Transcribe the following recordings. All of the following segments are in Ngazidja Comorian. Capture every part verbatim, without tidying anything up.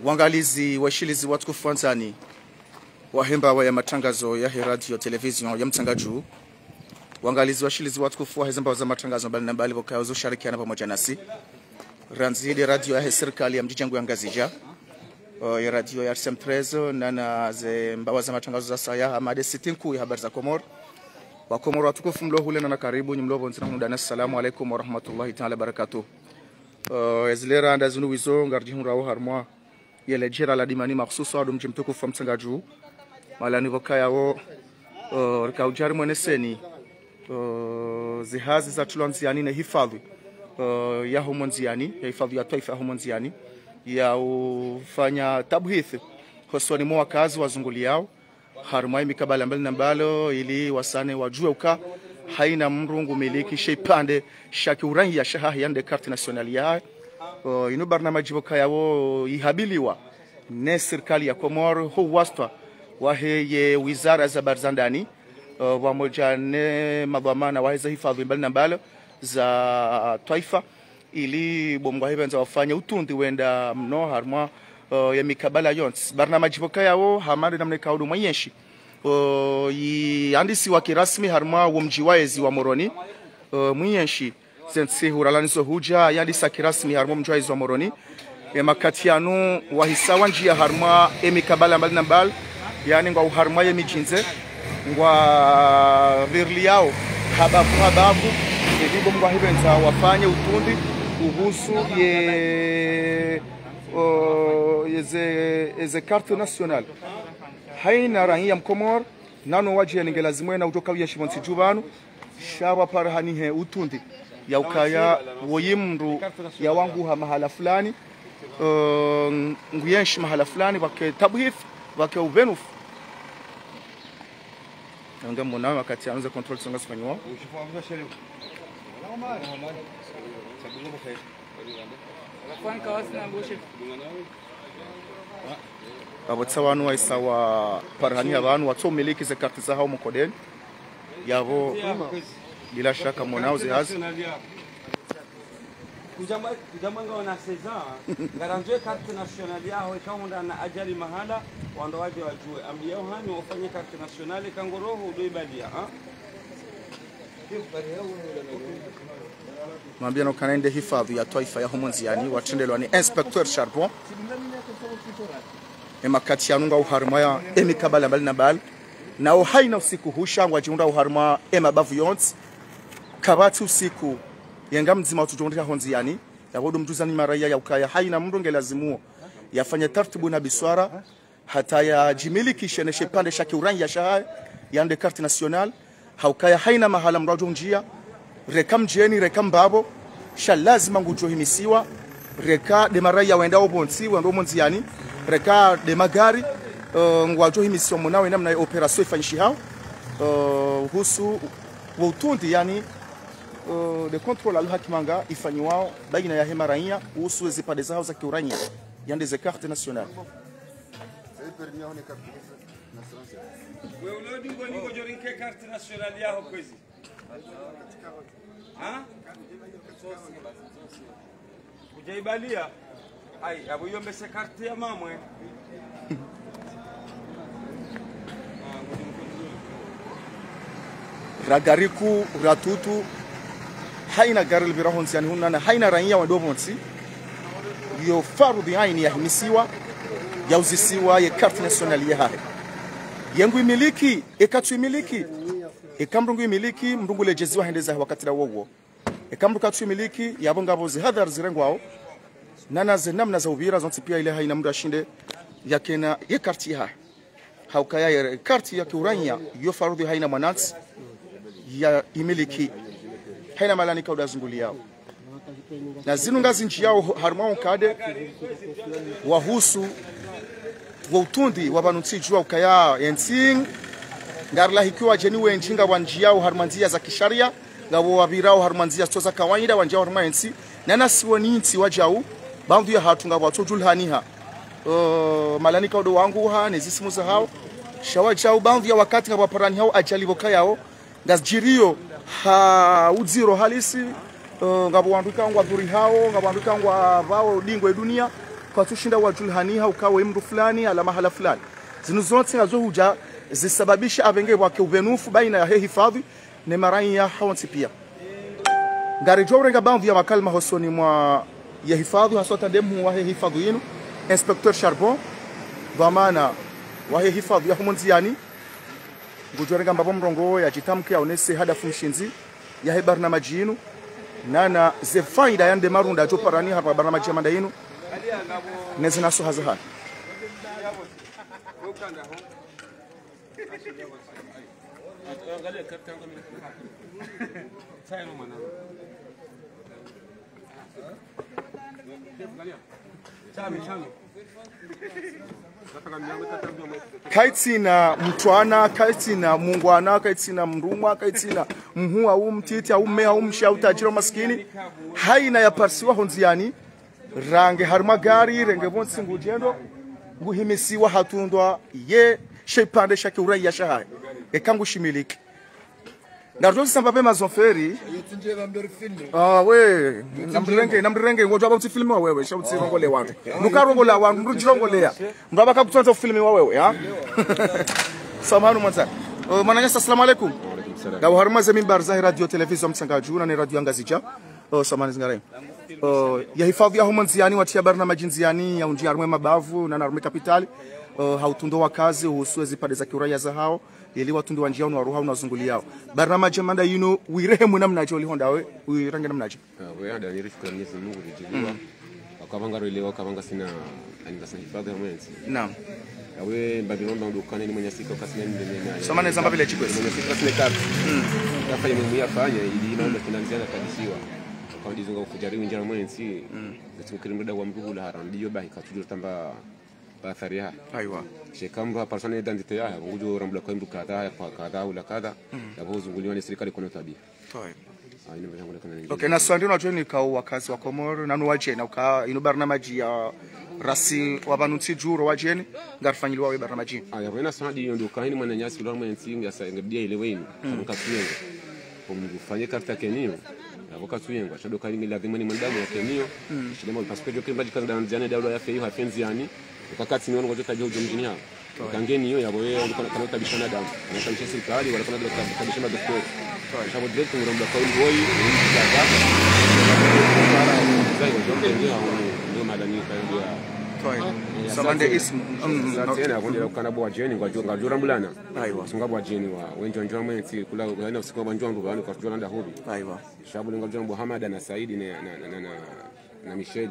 Wangalizi, washilizi watukufu wandzani, wahe mbawa ya matangazo yahe radio télévision ya Mtsangadju. Wangalizi, washilizi watukufu wahe ze mbawa za matangazo mbali na mbali pvokaya zo sharikiana pvamoja nasi. Randzi nde radio yahe sirikali ya mdji djangu ya Ngazidja. O, ye radio ya R C M treize, nana ze mbawa za matangazo za saya, hama nde site nkuu ya habari za Komori. Wakomori watukufu mlo hule nana karibu, nyi mlo pvondze na hunu ndani, assalamu alaikum wa rahmatullahi ta'ala wa barakatuh. O, ezilera nda zinu wizo, ngaridjihundrao harumwa yele djera la dimani makhsusu hado mdji mtukufu wa Mtsangadju. Mahalani pvokaya wo, o, rika udjari mweneseni, o, zihazi zatulwa ndziani ne hifadhwi, o, ya homo ndziani, ye hifadhwi ya twaifa ya homo ndziani, ya ufanya tabhithi hosoni mwa wakazi wazunguliao, harumwa ye mikabala mbali na mbali, ili wasane wadjuwe uka haina mndru ngu miliki she ipvandre sha kiuraiya shahahe, yaani nde carte nationale yahahe. O, inu barnamaji pvokaya wo ihabiliwa ne sirikali ya Komori ho wastwa wahe ye wizara za habari za ndani, o, pvamoja ne madhwamana wahe ze hifadhwi mbali na mbali za twaifa, ili bo Mngu ahipvendza wafanye utrundri wenda mno harumwa, o, ye mikabala yontsi. Barnamaji pvokaya wo, hama nde namna ikao ndo mwayenshi, o, yandisiwa kirasmi harumwa wo mdji wa ezi wa Moroni, o, mwayenshi. Ze ntsihu ralawa nizo hudja, yandisa kirasmi harumwa wo mdji wa ezi wa Moroni. Ye makati yanu wahisa wandjia harumwa ye mikabala mbali na mbali, yaani ngwao harumwa ye midjini, ngwapviriliyao ha bavu ha bavu, ili bo Mngu ahipvendza wafanye utrundri uhusu ye, o, ye ze, ye ze carte nationale. Haina raiya Mkomori, nano wadje nge lazimu yena udjo kauya shipvo ntsi dju pvanu, sha pvwa parahanihe utrundri ya ukaya woyi mndru ya wanguha mahala fulani, eh, nguyenshi mahala fulani, pvwake tabhithi, pvwake upvenufu. Nge mona wakati yanu ze contrôle tsonga zifanyiwa. Apvo tsi wanu wahisa waparahaniha pvanu, watso miliki ze carte zahao mkodeni. Yapvo, bila shaka, monao zihazi. Kudjamba, kudjamba ngawe na seize ans, ngarandzo ye carte nationale yaho, eka hundra na ajali mahala, wandru wadje wadjuwe. Ambiya uhani, ufanye carte nationale, eka ngoroho, udo ibaliya, ha? Mwambiya no ukana inde hifadhwi ya twaifa ya homo ndziani, watrendelwa ni inspecteur Charbon. Ye makati yanu ngwao harumwa ye mikabala mbali na mbali. Nao haina usiku husha ngwadjihundrao harumwa ye mabavu yontsi. Kapvatsi usiku, yenga mdzima watsudjo hundriha ho ndziani, yapvo ndo mdjuzani maraiya ya ukaya haina mndru nge lazimuo yafanye tartibu na biswara, hata yadjimilikishe ne she ipvandre sha kiuraiya shahahe, yaani nde carte nationale, ha ukaya haina mahala mndru adjo ndjia, reka mdjeni, reka mbapvo, sha lazima ngudjo himisiwa, reka nde maraiya wendao pvontsi, wendao homo ndziani, reka nde magari, eh, ngwadjo himisiwa monao ye namna ye opération ifanyishihao, eh, uhusu wo utrundri, yaani, eh, nde contrôle alu hakimanga ifanyiwao baina yahe maraiya, uhusu ze zipvandre zahao za kiuraiya, yaani nde ze carte nationale. Wewe ulodi ngo ningo djo rinike carte nationale yaho kwezi. Ha? Kudja ibaliya. Ayi, apvo iyo mbese carte ya mamwe. Ra gari kuu, ra tutu, haina gari lipvira ho ndziani hunu nana haina raiya wendao pvontsi, yo farudhi aini yahimisiwa, yauzisiwa ye carte nationale yahahe. Ye ngu imiliki, eka katsu imiliki, eka mndru ngu imiliki, mndru ngu ledjeziwa hende zahe wakati la wowo. Eka mndru katsu imiliki, yapvo ngapvo zihadhari zirengwao, nana ze namna za upvira zontsi piya ili haina mndru ashinde yakena ye carte yahahe. Ha ukaya ye carte ya kiuraiya, yo farudhi haina mwanantsi ya imiliki. Haina mahala ni kauda zunguliyao. Na zinu ngazindjiyao ho-, harumwa wo nkado wahusu wo utrundri wa pvanu ntsi dju wa ukaya ye ntsi, ngarilahikiwa djeni wendji ngwandjiyao harumwa ndziya za kisharia, ngapvo wapvirao harumwa ndziya zitso za kawaida wandjiyao harumwa ye ntsi, nana si wo ni ntsi wadjau, baadhwi yahatru ngapvo watsodjulihaniha. Eh, mahala ni kauda wanguha, ne zisimu zahao. Sha wadjau, baadhwi ya wakati ngapvo waparanihao ajali pvokayao, ngazidjiriyo ha udziro halisi, eh, ngapvo wandru ikao ngwadhurihao, ngapvo wandru ikao ngwapvao dingo ye duniya. Kwatsushinda wadjulihaniha uka we mndru fulani, ala mahala fulani. Zinu zontsi ngazo hudja zisababisha apvenge pvwake upvenufu baina yahe hifadhwi ne maraiya hawontsi pia. Ngaridjo urenga baadhwi ya makalima hosoni mwa ye hifadhwi, haswa nde mhuu wahe hifadhwi yinu, Inspecteur Charbon, dhwamana wahe hifadhwi ya humu Ndziani. Ngudjo renga mbapvo mrongoo yadjitamke yaonese hadafu mshindzi yahe barnamaji yinu, nana ze faida yande marunda yadjo parani harumwa barnamaji ya manda yinu, ne zina suha zahanu. Kayitsina mtwana, kayitsina mungwana, kayitsina mrumwa, kayitsina mhuu au mtiti, au mme, au mshe, au tajiri, au masikini. Haina yaparisiwa ho ndziani, range harumwa gari, renge pvontsi ngudjendo, nguhimisiwa hatrundwa ye she ipvandre sha kiuraiya shahahe. Eka ngushimiliki. Ngaridjo zisamba pvema zo mferi. Ah, we, namrirenge, namrirenge, ngodjo amba utsi filmiwa wewe, sha utsi rongole wandru. Nuka rongola wandru, mndru djirongolea. Mndru amba kakutsandza ufilmiwa wewe, ha? Samahani mwandzani. Oh, mwananyasi, assalamu alaikum. Ngawe harumwa ze mimbari zahe radio télévision Mtsangadju, nane radio ya Ngazidja. Oh, samahani zingarayi. Oh, ye hifadhwi ya humu Ndziani, watriya barnamaji Ndziani, ya undjia harumwa mabavu, nana harumwa kapitali. Oh, ha utrundro wakazi, uhusu ze ipvandre za kiuraiya zahao. Yeli watrundro wandjiao no waruhao no wazunguliao. Barnamaji ya manda yinu, wirehemu namnadje ulihonda we, wirange namnadje. Ah, we handa nirishukuru Mwenyezi Mungu ridjiliwa. Wakapvanga rwelewa, wakapvanga sina, ani ngasina hifadhwi ya mwenzi. Naam. Awe mbapvi ronda ndo ukane ni mwananyasi kasina ni mwenye naye. Samahani zamba pvile chikwezi. Mwananyasi kasina karti. Kafa yemwe muyafanya, ili ina ndo kina ndziana kabisiwa. Kwa ndizunga ufujari winjira mwenzi. Zitsi mkiri mrida wa mruhula haram. Ndiyo bahi katsudjo tamba ba athari yahe. Aiwa. Sheka mndru haparisa ne identité yahe, ngudjo rambula kwa mndru kadha, ya kwa kadha, ula kadha. Yapvo uzunguliwa ne sirikali kono tabia. Tayeb. Ah, ina mrida ngula kana. Okay, na swali ndo wadjeni ka wakazi wa Komori, nanu wadjeni, uka inu barnamaji ya rasi wa pvanu ntsi djuu ro wadjeni, ngarifanyiliwa we barnamaji. Ah, yapvo ina swali yo ndo ka ini mwananyasi ula mwenzi, ngasa, ngabidia ile wenu. Kama katsuyengo. Kwa mndru fanye karti ya keniyo. Yapvo katsuyengo. Sha ndo ka ini lazima ni mwanadamu ya keniyo. Shile mwa pasipoti yo kimba djika nda Ndziani, daula ya feyi, ha fe Ndziani. Wakati ni wanu ngwadjo tabia udjo mdjini hao. Kangeni yo, yapvo ye, kana, kana tabisha wanadamu. Kana tabisha sirikali, wala kana tabisha madoktori. Sha pvo direct ngurambula kwa umboi, umboi. Zai, wadjo mdjini hao, ndo madani kwa umboi. Samahani ismu. Sasa tena, kundira ukana bo wadjeni, ngwadjo, ngwadjo rambulana. Aiwa. Sunga bo wadjeni wa, wendji wandji wa mwenzi, kula, kula ina usiku wa wandji wa ndru, wanu kwa kudjo landa hubi. Aiwa. Sha pvo ngwadjo bo Hamada na Saidi ne, na, na, na, na, na Michel. Eh,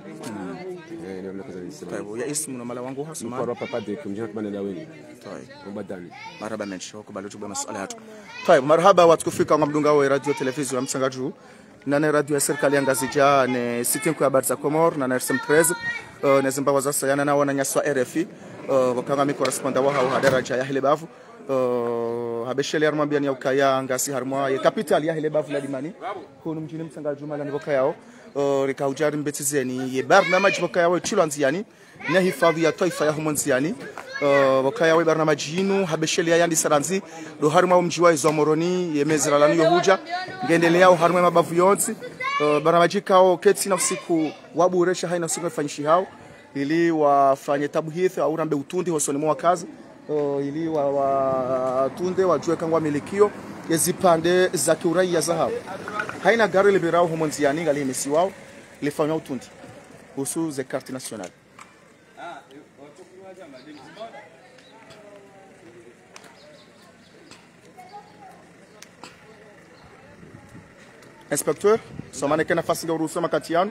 ndio mnakaza nisema. Tayeb, ya ismu no mahala wangu hasoma. Mkoro papa de kumjina kubana da weni. Tayeb. Mbadani. Marahaba mendji, wakubali utuba masuala yatru. Tayeb, marahaba watukufu ikao ngamdungao ye radio télévision ya Mtsangadju. Nane radio ya sirikali ya Ngazidja, ne site nkuu ya habari za Komori, nane R C M treize, eh, ne zimbawa zasaya nana wananyasi wa R F I, eh, wakanga mi correspondant wahao ha daradja yahe le bavu. Eh, ha besheleya harumwa mbiyani ya ukaya ngasi harumwa ye kapitali yahe le bavu la Dimani. Hunu mdjini Mtsangadju mahala ni pvo kayao. Eh, rika hudja rimbetizeni ye barnamaji pvo kayao tsilwa Ndziani. Ne hifadhwi ya twaifa ya humu Ndziani. Eh, pvo kayao ye barnamaji yinu, ha besheleya yandisa randzi, ndo harumwa umdji wa izo Moroni, ye mezi ralawa yo hudja. Ngendeleyao harumwa mabavu yontsi. Eh, barnamaji kao ketsina usiku wa bure sha haina usiku ifanyishihao. Ili wafanye tabuhithi, au rambe utrundri, hosoni mwa wakazi, o, ili wa, watrundre, wadjuwe ka ngwamilikio ye zipvandre za kiuraiya zahao. Haina gari lipvirao humu Ndziani ngalihimisiwao, lifanywa utrundri. Uhusu ze carte nationale. Inspecteur, samahani ke nafasi ngauruhusu makati yanu.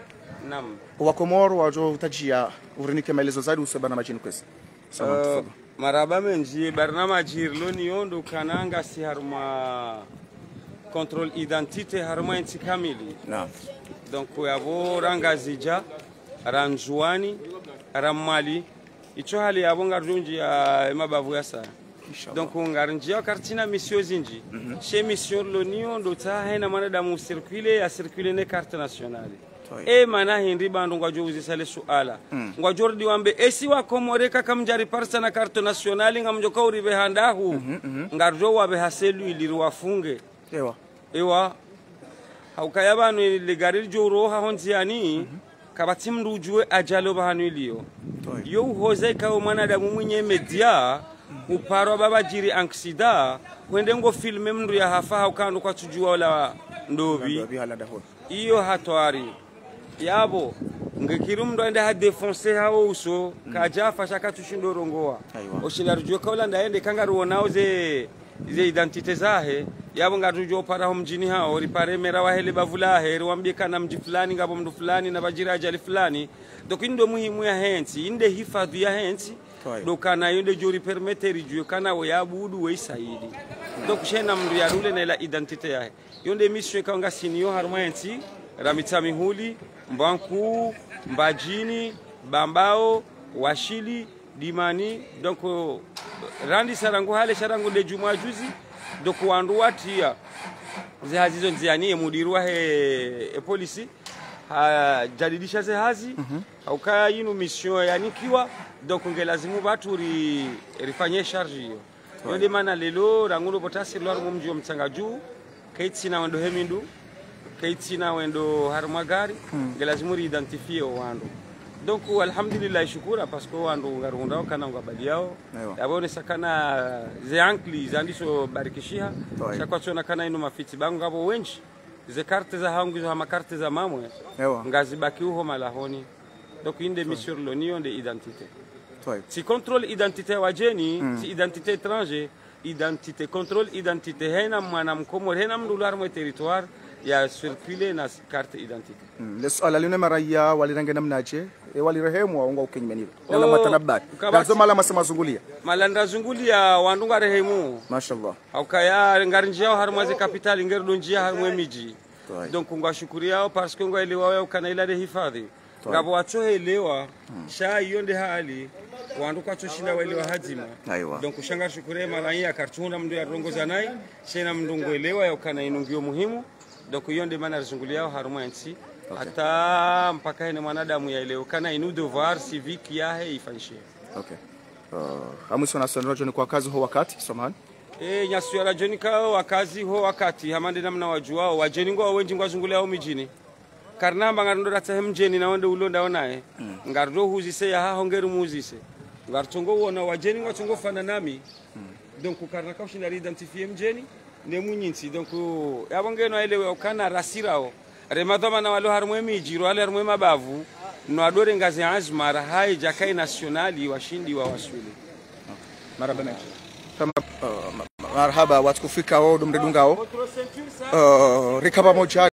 Naam. Wakomori wadjo utadjia urinike maelezo zaidi uhusu barnamaji yinu kwezi. Samahani, tafadhali. Marahaba mendji, barnamaji rilo nayo ndo ukana ngasi harumwa contrôle identité harumwa entsi kamili. Naam. Donc, yapvo ra Ngazidja, ra Ndzuwani, ra Mwali, itso hali yapvo ngaridjo ndjia ye mabavu yasaya. Inshallah. Donc, ngarindjiao karitsina mission zindji. She mission rilo nayo ndo utsaha haina mwanadamu ucircule, ya circule ne carte nationale. Tayeb. E mana hindri pvandru ngwadjo uzisa le suala. Ngwadjo rudi wambe, esi wakomori eka kamdjariparisa na carte nationale ngamdjo ka uripve handahu. Ngaridjo wapve ha cellule riwafunge. Ewa. Ewa. Haukaya pvanu le gari lidjo uroha ho ndziani. kapvatsi mndru udjuwe ajali opvahanu iliyo. Yo uhoza ikao mwanadamu mwinyi média, uparwa pvapvadjiri aksida, hwende ngo filme mndru yahafa hauka ndo kwatsudjuwa ola ndopvi. Iyo hatwari. Yapvo, ngekiri mndru ende ha défoncer hawo uso, kadjafa sha katsushindo rongowa. Oshinda rudjuwe kaula ndaende kanga ruonao ze, ze identité zahe, yapvo ngarudjo para ho mdjini hawo, ripare mera wahe le bavu lahe, riwambie kana mdji fulani, ngapvo mndru fulani, na pvadjiri ajali fulani. Donc, inde muhimu yahe ntsi, inde hifadhwi yahe ntsi, ndo kana yonde djo ripermettre ridjuwe kana we yabudu we isaidi. Donc, shena mndru yarule na ila identité yahe. Yonde mission ikao ngasiniyo harumwa entsi, ra Mitsamihuli, Mbwankuu, Mbadjini, Bambao, Washili, Dimani. Donc, randisa rangu hale sha rangu nde djumwa juzi, donc wandru watriya ze hazi zo ndziani, ye mudiri wahe, e polisi, hajadidisha ze hazi, hauka yinu mission yanikiwa, donc nge lazimu pvatsu ri, rifanye charge iyo. Yo nde mana leo, rangu ndo pvo tasiri lwa harumwa mdji wa Mtsangadjuu, kaitsina wendo he mindru, kaitsina wendo harumwa gari, nge lazimu ri identifier o wandru. Donc, alhamdulillah, shukura, parce que o wandru ngarihundrao kana ngwa bali yao. Yapvo onesa kana ze ankili zandiso barikishiha, sha kwatsona kana inu mafitsi, ba ngapvo wendji, ze carte zahangu izo hama carte za mamwe, ngazibaki uho malahoni. Donc, inde mission loniyo nde identité. Tsi contrôle identité wadjeni, tsi identité étranger, identité, contrôle identité, hena mwana Mkomori, hena mndru lwa harumwa territoire, ya circuler na carte identité. Mm. Le suala linu maraya walirenge namnadje, e walirehemu wa unga ukenyi menilo. Nala matanabati. Ukabati. Ngazo mala mase mazunguliya. Mala ndazunguliya, wandru ngwarehemu. Mashallah. Haukaya, ngarinjiao harumwa ze capitale, ngerudonjia harumwa emidji. Donc, ngwashukuriyao, parce que ngwaelewao ya ukana ila nde hifadhwi. Ngapvo watsoelewa, sha iyo nde hali, wandru kwatsoshinda waelewa hadzima. Donc, sha ngarishukuriye maraya, karitsuhundra mndru yarongoza nayi, shena mndru ngoelewa ya ukana inu ngiyo muhimu. Donc, iyo nde mana rizunguliao harumwa entsi. Hata mpaka hene mwanadamu yaelewe kana inu devoir civique yahe ifanyishihe. Ok. Uh, amwiso na sonero djoni kwa kazi ho wakati, samahani. E, nyasuya la djoni ka wakazi ho wakati, hama nde namna wadjuwao, wadjeni ngwao wendji ngwazunguliao midjini. Karina amba ngarindo ratsahe mdjeni na wende ulonda onaye. Ngarindo huzise yahaho ngeri muzise. Ngaritongo uona wadjeni ngwatongo fana nami. Donc karina kaushinda ri identifier mdjeni, ne mwinyintsi. Donc, yapvo ngeno aelewe ukana rasirao. Re madhwamana walo harumwa emidji, ro walo harumwa emabavu, no wadorenga ze anzma raha idjakayi nationale washindi wawaswili. Marahaba mendji. Tamam, uh, ma-, marahaba, watukufu ikao ndo mridungao. Uh, rika pvamodja.